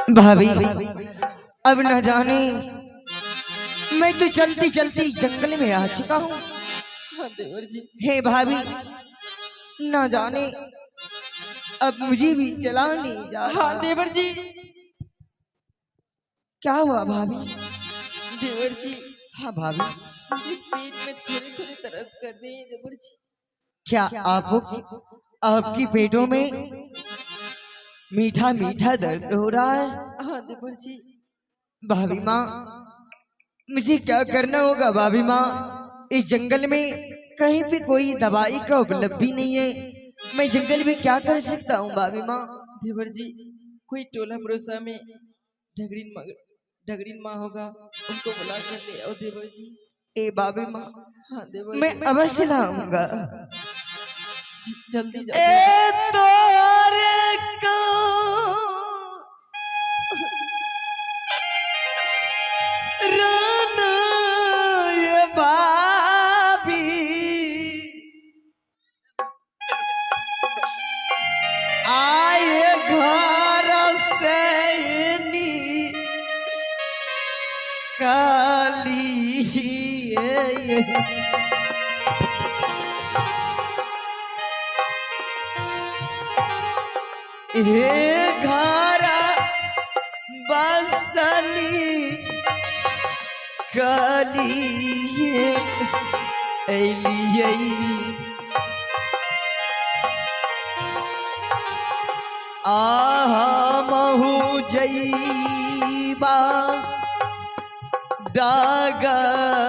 भाभी, अब न जाने मैं तो चलती चलती जंगल में आ चुका हूँ। हाँ देवर जी। हे भाभी, न जाने अब मुझे भी चला नहीं जा हाँ रहा। देवर जी। क्या हुआ भाभी? देवर जी। हाँ भाभी। मुझे पेट में थोड़ी थोड़ी दर्द कर रही है देवर जी। क्या आप आपकी पेटों में मीठा मीठा दर्द हो रहा है? हाँ देवर जी। भाभी माँ, मुझे क्या करना होगा भाभी माँ? इस जंगल में कहीं भी कोई दवाई का उपलब्धि नहीं है। मैं जंगल में क्या कर सकता हूँ भाभी माँ? देवर जी, कोई टोला पड़ोसा में ढगरीन माँ, ढगरीन माँ होगा, उनको बुला कर ले आओ देवर जी। ए भाभी माँ, हाँ देवर मैं जी। अवश्य लाऊंगा। जल्दी जाओ। ए तोरे को रोना ये भाभी, आए घर से निकाली। हे घर बसनी काली एलियै आहा महु जईबा डागरी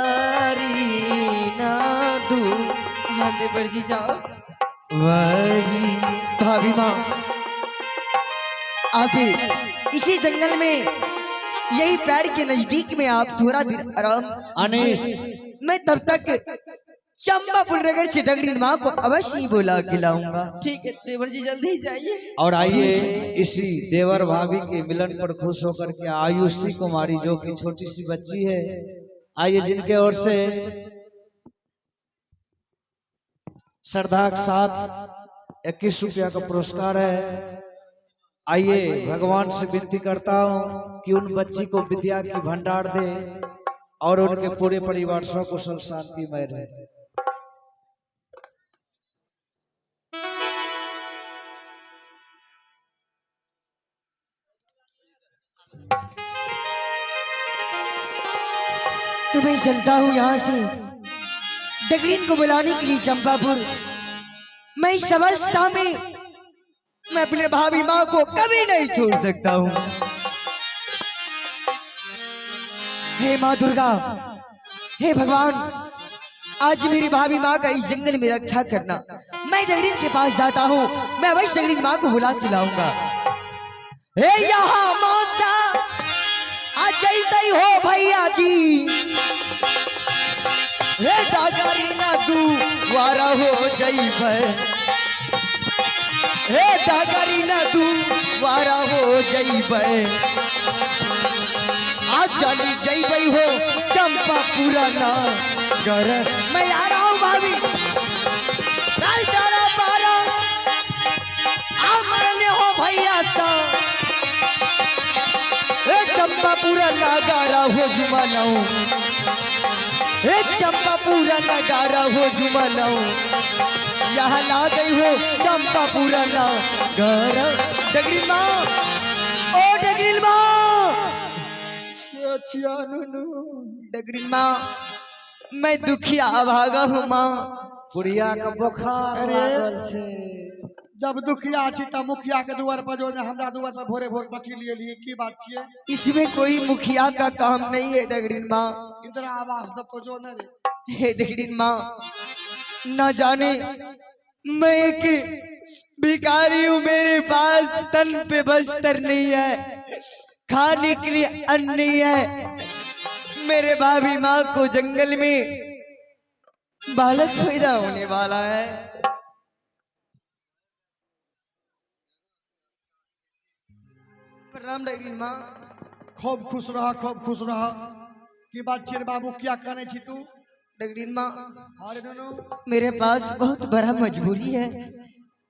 ना दू। हाँ देवर जी जाओ। वरी भाभी माँ, आप इसी जंगल में यही पैर के नजदीक में आप थोड़ा देर आराम। अनीस, मैं तब तक चंपापुर नगर से डगरी माँ को अवश्य ही बुला के लाऊंगा। ठीक है देवर जी, जल्दी ही जाइए। और आइए इसी देवर भाभी के मिलन पर खुश होकर के आयुषी कुमारी, जो कि छोटी सी बच्ची है, आइए जिनके ओर से श्रद्धा के साथ 21 रुपया का पुरस्कार है। आइए भगवान से विनती करता हूँ कि उन बच्ची को विद्या की भंडार दे और उनके पूरे परिवार सकुशल शांतिमय रहे। तो मैं चलता हूँ यहाँ से डगरीन को बुलाने के लिए चंपापुर। मैं इस अवस्था में मैं अपने भाभी माँ को कभी नहीं छोड़ सकता हूँ। हे माँ दुर्गा, हे भगवान, आज मेरी भाभी माँ का इस जंगल में रक्षा करना। मैं डगरीन के पास जाता हूँ, मैं अवश्य डगरीन माँ को बुला के लाऊंगा। हे यहाँ मौसा आ जैते हो भैया जी, हे डागरी ना तू वारा हो जैबे, हे डागरी ना तू वारा हो जैबे, आ चली जैबे हो चंपा पुराना घर। मैं आ रहा हूँ भाभी, तारा बारा आ मरने हो भैया सा, हे चंपा पूरा नगारा हो जुमानाऊ, हे चंपा पूरा नगारा हो जुमानाऊ, यहाँ ला गई हो चंपा पूरा नगारा। डगरी माँ, ओ डगरी माँ, डगरी माँ, मैं दुखिया अभागा हूँ माँ। बुढ़िया का बुखार अरे। लागल छे। जब दुखिया छी तब मुखिया के दुआर पर जो ने हमरा दुआर पर भोरे भोर कथी लिए लिए की बात छिए? इसमें कोई मुखिया का काम नहीं है डगरीन माँ। इंदिरा आवास दतो जो ने रे। हे डगरीन माँ, न जाने मैं एक भिखारी हूँ, मेरे पास तन पे बस्तर नहीं है, खाने के लिए अन्न नहीं है। मेरे भाभी माँ को जंगल में बालक पैदा होने वाला है। प्रणाम डगरीन माँ। खूब खुश रह, खूब खुश रह। की बात छिए रे बाबू, क्या कहने छी तू? डगरीन माँ, अरे नुनू, मेरे पास बहुत बड़ा मजबूरी है।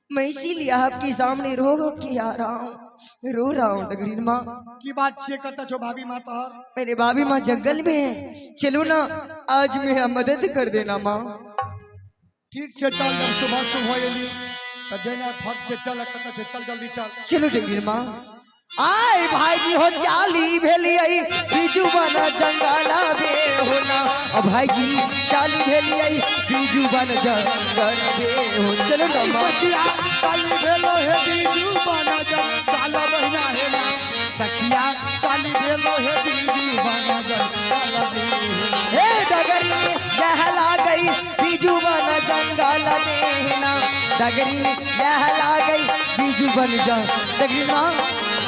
मैं इसीलिए आपके सामने रो रो के आ रहा हूँ, रो रहा हूँ डगरीन माँ। की बात छियै, कतऽ छौ भाभी माँ तोहर? मेरे भाभी माँ जंगल में है, चलो ना आज मेरा मदद कर देना माँ। ठीक छै, चल। जब सुबह सुबह एली तऽ जेना फट छै। चल, कतऽ छै? चल, जल्दी चल। चलो डगरीन माँ। आय भाईजी हो चाली भेलियै बीजू बन जंगल बे होना। ओ भाईजी चाली भेलियै बीजू बन जंगल बे हो। चलो ना माँ। सखिया चाली भेलो हे बीजू बन जंगल बहिना हे ना। सखिया चाली भेलो हे बीजू बन जंगल बे होना। हे डगरी लहला गई बीजू बन जंगल में ना। डगरी लहला गई बीजू बन जंगल। डगरी माँ।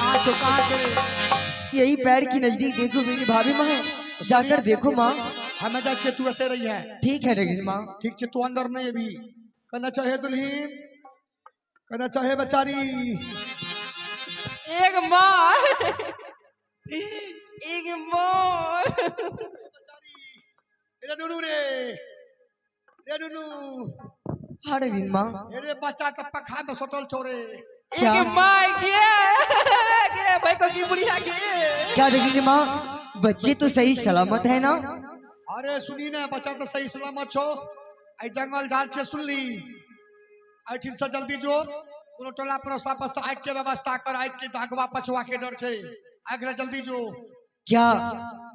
कहाँ छौ, कहाँ छै रे? यही पैर की नजदीक देखो, मेरी भाभी माँ है, जाकर देखो माँ। हमे जाइ छियै, तू एते रही है। ठीक है डगरी माँ। ठीक छै, तू अंदर नहीं अभी। कहना चाहे दुल्हीन, कहना चाहे बेचारी। एक माँ, एक माँ। रे नुनू, रे रे नुनू। हाँ डगरी माँ। अरे बच्चा के पखा में सटल छौ रे। क्या? एक माँ गे गे भाई को की बुढ़िया गे। क्या डगरी माँ, बच्चे तो सही सलामत है ना? अरे सुनी ने, बच्चा तो सही सलामत छौ। एहि जंगल झाड़ छै, सुनली? एहिठाम से जल्दी जो, कोनो टोला पड़ोसा पर से आगि के व्यवस्था कर। आगि के अगवा पछुआ के डर छै, आगि लए जल्दी जो। क्या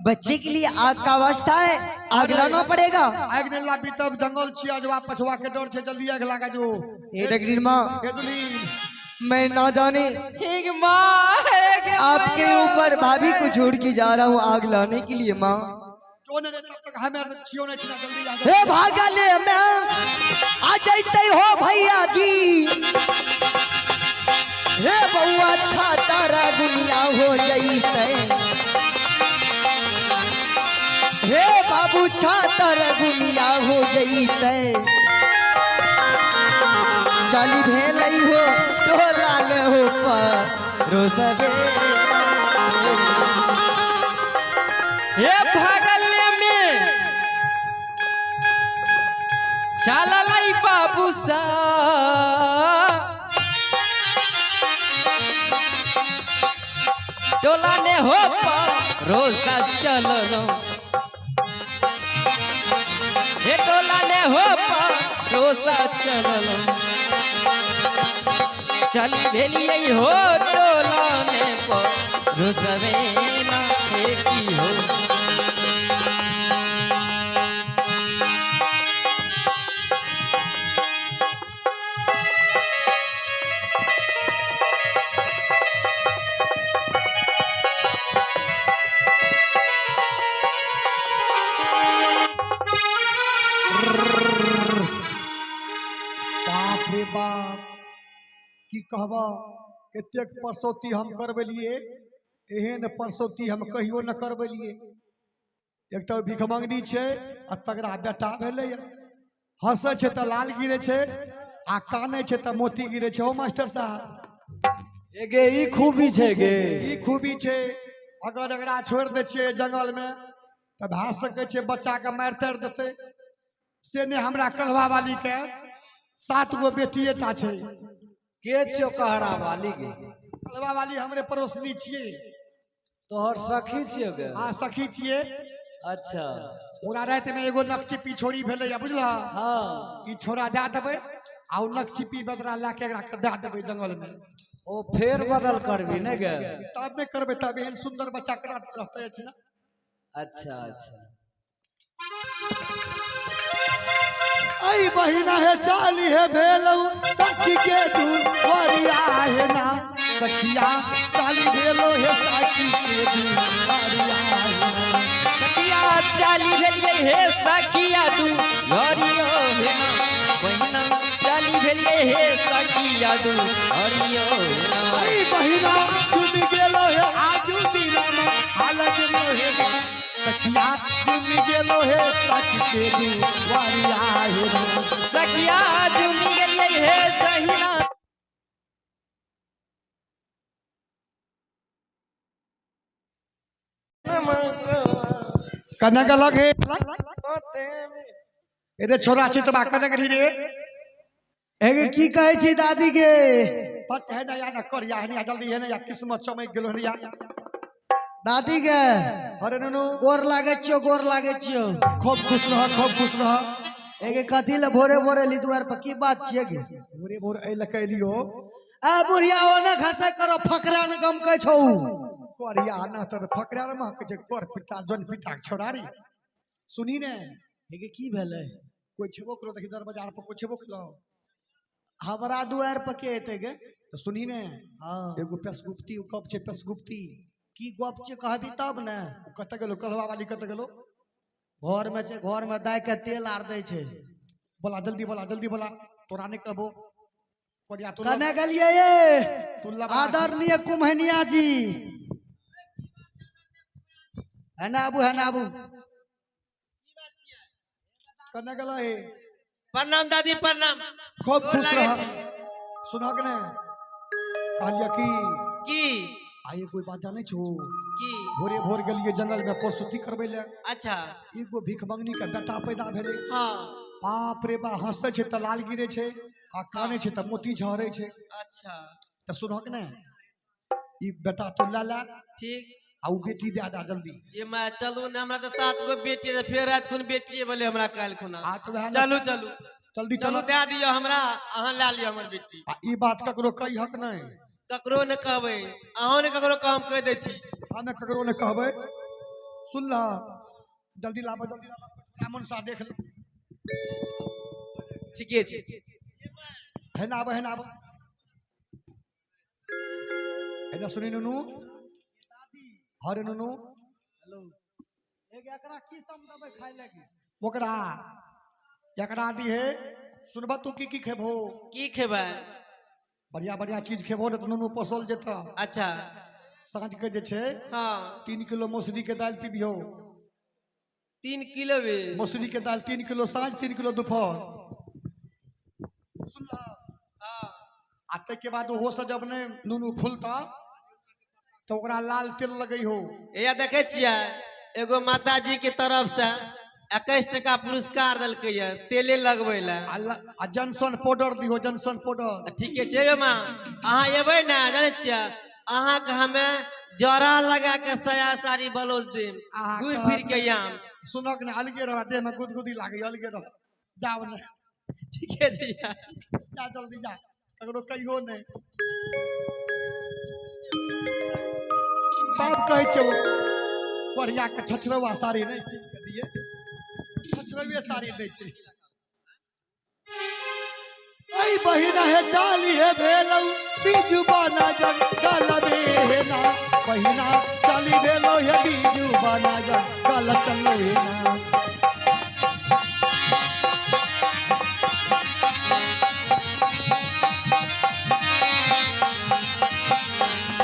बच्चे के लिए आग का व्यवस्था है? आग लाना पड़ेगा। आगि नहि लाबी तब जंगल छियै, अजवा पछुआ के डर छै, जल्दी आगि लगा जो। हे डगरी माँ। हे दुल्हीन। मैं ना जाने एक माँ, एक आपके ऊपर भाभी को छोड़ के जा रहा हूँ आग लाने के लिए माँ। जो नहीं तब तक हमें छियो नहीं छिना, जल्दी आ। हे भागले में आ जाते हो भैया जी। हे बउआ छातारा दुनिया हो जैते। हे बाबू छातर दुनिया हो जैते। चाली भेलै हो टोला न हो परोसबे। हे भागल में चललै बाबू सा टोला ने हो रोसा चललो। हे टोला ने हो रोसा चललो। चली भेलियै हो टोला ने रोसवे ना हे की हो। बाप रे बाप, की कहब, एतेक परसौती हम करबेलिए, एहन परसौती हम कहियो न करबेलिए। एक तऽ भिखमंगनी छै आ तगड़ा बेटा भेलैए। हंसै छै तऽ लाल गिरे छै आ कानै छै तऽ मोती गिरे छै। हो मास्टर साहब। एगे ई खूबी छै गे। ई खूबी छै। अगर एकरा छोड़ि दै छियै जंगल मे तऽ भए सकै छै बच्चा के मारि तारि देतै। से नहि, हमरा कलवा वाली के सात गो बेटिए टा छै। के छियो कहरा वाली गे? कलवा वाली हमरे पड़ोसनी छियै। तोहर सखी छियो गे? हाँ, सखी छियै। अच्छा। ओकरा राति में एगो नकचिपी छोरी भेलैया, बुझलह? हाँ। ई छोरा दए देबै आ ओ नकचिपी बदरा लए के एकरा के दए देबै जंगल में। ओ फेर बदल करबी ने गे? तब नहि करबै तब एहन सुंदर बच्चा करा रहतै अछि ने। अच्छा अच्छा। ऐ बहिना हे चाली हे भेलौ सखी के दुआरिया हे ना। सखिया चाली भेलौ हे सखी के दुआरिया हे ना। सखिया चाली भेलियै हे सखिया दू हरियो हे ना। बहिना चाली भेलियै हे सखिया दू हरियो हे ना। ऐ बहिना चुमी गेलो हे आजू दिनमा हाल गेलो हे ना। सखिया चुमी गेलो हे सखी के दुआरिया हे ना। सखिया जुमी गेलियै हे दहिना। कने गलक हे? अरे छोरा चितबा, कने गेली रे? एगे की कहै छी दादी के? पट है ना या ना करिया है ना, जल्दी है ना या, किस्मत चमक गेलो है ना या। दादी के अरे नुनू, गोर लागे छियो, गोर लागे छियो। खूब खुश रह, खूब खुश रह। एगे कथी ले भोरे भोरे ली दुआर पर, की बात छियै गे? भोरे भोर एहि लए एलियो। ए बुढ़िया, ओ ने घसे करो, फकरा ने गम कहै छौ। करिया ना तर फकरा रे महक छै, कर पिटा जन पिटा छोड़ारी। सुनी ने। एगे की भेलै? कोई छेबो करो देखी दरवाजा पर, कोई छेबो करो। हमरा दुआर पर के एतै गे? तो सुनी ने। हाँ। एगो पेशगुप्ती गप छै, पेशगुप्ती। की गप छै कहबी तब ने। ओ कतऽ गेलो कलवा वाली, कतऽ गेलो? घर में छै, घर में दाय के तेल आर दै छै। बोला जल्दी, बोला जल्दी, बोला, तोरा नहीं कहबो करिया तू। कने गेलियै ये? तू लबड़ा। आदरणीय कुम्हनिया जी, है ना आबू, है ना आबू। कने गेलो हे? प्रणाम दादी, प्रणाम। खूब गोर खुश लागै रह। छी। सुनक ने, कहलियै की? की? आइ कोई बात जानै छो? की? भोरे भोर गेलियै जंगल में परसुती करबै ले। अच्छा। एगो भीख मंगनी के बेटा पैदा भेलै। हाँ। बाप रे बा, हंसै छै तऽ लाल गिरे छै आ कानै छै तऽ मोती झहरै छै। अच्छा। तऽ सुनक ने, ई बेटा तू ला ला। ठीक। आ उ बेटी दे दा जल्दी। ये मैं चलू ने, हमरा तऽ 7 गो बेटी रहे, फेर रात खुन बेटिए भेलै हमरा काल्हि खुना। आ तऽ वएह ने। चलू चलू। जल्दी। चलू। चलू। दए दियौ हमरा, अहाँ लए लिअ हमर बेटी। आ ई बात ककरो कहिहक नहि। ककरो ने कहबै, अहूँ ने ककरो कहम, कहि दै छी। हमे ककरो नहि कहबै। सुन ल, जल्दी लाबऽ, जल्दी लाबऽ, ब्राह्मण सा देख ले। ठीके छै। है ना आबऽ, है ना आबऽ, है ना। सुनी नुनू, हरे नुनू। एगे एकरा की समझबै खाय लागी? ओकरा एकरा दिहे। सुनबा तू की की खेबहो? की खेबै? बढ़िया बढ़िया चीज खेबहो ने तऽ नुनू पोसल जेतऽ। अच्छा। साँझ के जे छै, हाँ। 3 किलो मौसरी के दालि पीबिहो। 3 किलो बे? मौसरी के दालि 3 किलो साँझ, 3 किलो दोपहर। सुनला? हाँ। आ ताहिके बाद ओहो से जब नहि नुनू फूलता तऽ ओकरा लाल तेल लगैहो। हैया देखै छियै, एगो माताजी के तरफ से 21 टका पुरस्कार देलकै ये तेले लगबै लए। आ जनसन पाउडर दिहो, जनसन पाउडर। ठीके छै यौ माँ, अहाँ एबै ने, जानै छियै, अहाँके हमे जरा लगा के साया साड़ी ब्लाउज देब। अहाँके- घूरि फिर के आम। सुनक ने, अलगे रह, देह में गुदगुदी लागै, अलगे रह, जाओ ने। ठीके छै यार। जा, जल्दी जा, ककरो कहियो नहि। तब कहै छै ओ कोढ़िया के छछरौआ साड़ी नहि कीन के दिए, छछरौए साड़ी दै छै। ऐ बहिना हे चाली हे भेलौ बीजू बना जंगल बेना, बहिना चाली भेलौ हे बीजू बना जंगल चलो हे ना।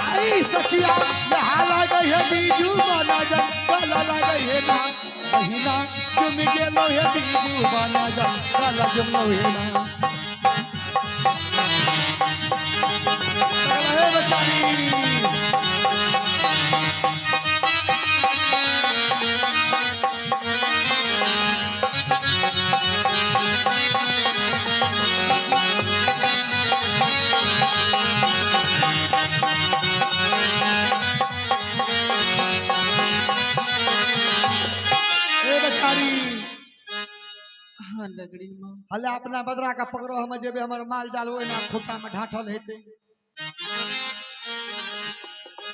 आई सखिया यहाँ लागै हे बीजू बना जंगल लागै हे ना, बहिना जुम गेलो हे बीजू बना जंगल जुमलो हे ना। हे बेचारी। हे बेचारी। हाँ लगड़ी माँ। हले अपना बदरा का पकड़ो, हम जेबे, हमर माल जाल ओहिना खुट्टा में ढाठल हेतै।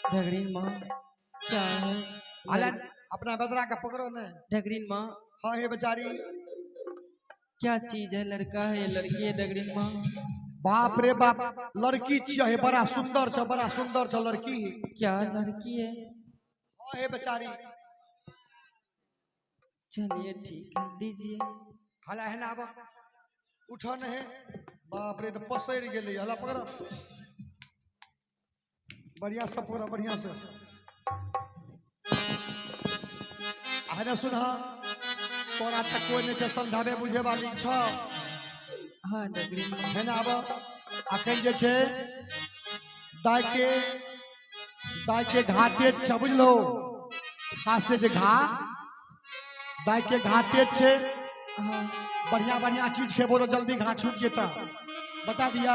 ढगरीन माँ, क्या है? हले अपना बदरा का पकड़ो ने। ढगरीन माँ। हाँ हे बेचारी। क्या चीज है, लड़का है या लड़की है ढगरीन माँ? बाप रे बाप, लड़की छियै हे, बड़ा सुंदर छ, बड़ा सुंदर छ लड़की। क्या, लड़की है? हाँ हे बेचारी। चलिए ठीक है, दीजिए। हला है ना आब, उठ ने हे। बाप रे, तऽ पसरि गेलै। हला पकड़, बढ़िया से पकड़, बढ़िया से। आ ने सुन, तोरा तक कोई नहि छै समझाबे बुझे वाली छ? हाँ ढगरीन माँ। है ना आब, अखन जे छै दाय के घाटे छै, बुझलो? घास से जे घा, दाय के घाटे छै। हाँ। बढ़िया बढ़िया चीज खेबो तो जल्दी घा छूट जेता। बता दिया।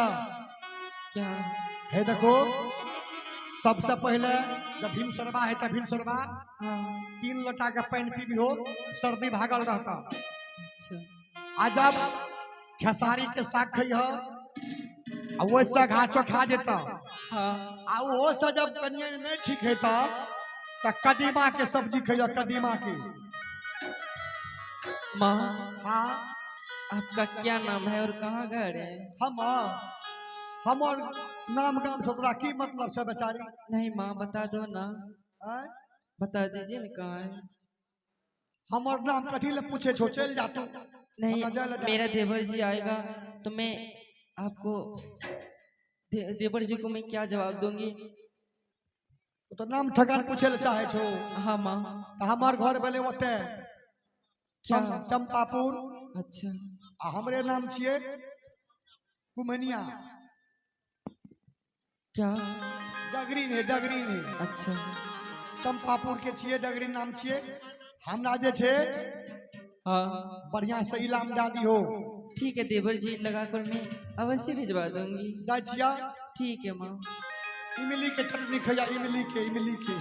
क्या? हे देखो, सबसे पहले जब भिनसरवा है तब भिनसरवा हाँ। 3 लोटा के पानी पीबी हो, सर्दी भागल रहता। अच्छा। आ जब खेसारी के साग खइह आ ओहिसँ घा चोखा जेता। हाँ। आ ओहो से जब कनिया नहीं ठीक हेता त कदीमा के सब्जी खइह, कदीमा के। माँ। हाँ। आपका क्या नाम है और कहाँ घर है? हम हमर नाम गाम से तोरा की मतलब छै बेचारी? नहीं माँ, बता दो ना। आँय? बता दीजिए ना कहाँ है। हमर नाम कथी ले पूछे छो, चलि जा तू। नहीं, हमरा जाय ले दे। मेरा देवर जी आएगा तो मैं आपको देवर जी को मैं क्या जवाब दूंगी? ओ तो नाम ठकान पूछे ले चाहे छो। हाँ माँ। त हमर घर भेलै ओते क्या? चंपापुर। अच्छा। आ हमरे नाम छियै कुमनिया। क्या? डगरी ने, डगरी ने। अच्छा। चंपापुर के छियै, डगरी नाम छियै। हमरा जे छै हाँ। बढ़िया से इलाम दए दिहो। ठीक है देवर जी, लगा कर मैं अवश्य भिजवा दूंगी। जाइ छियै। ठीक है माँ। इमली के चटनी खैया, इमली के, इमली के।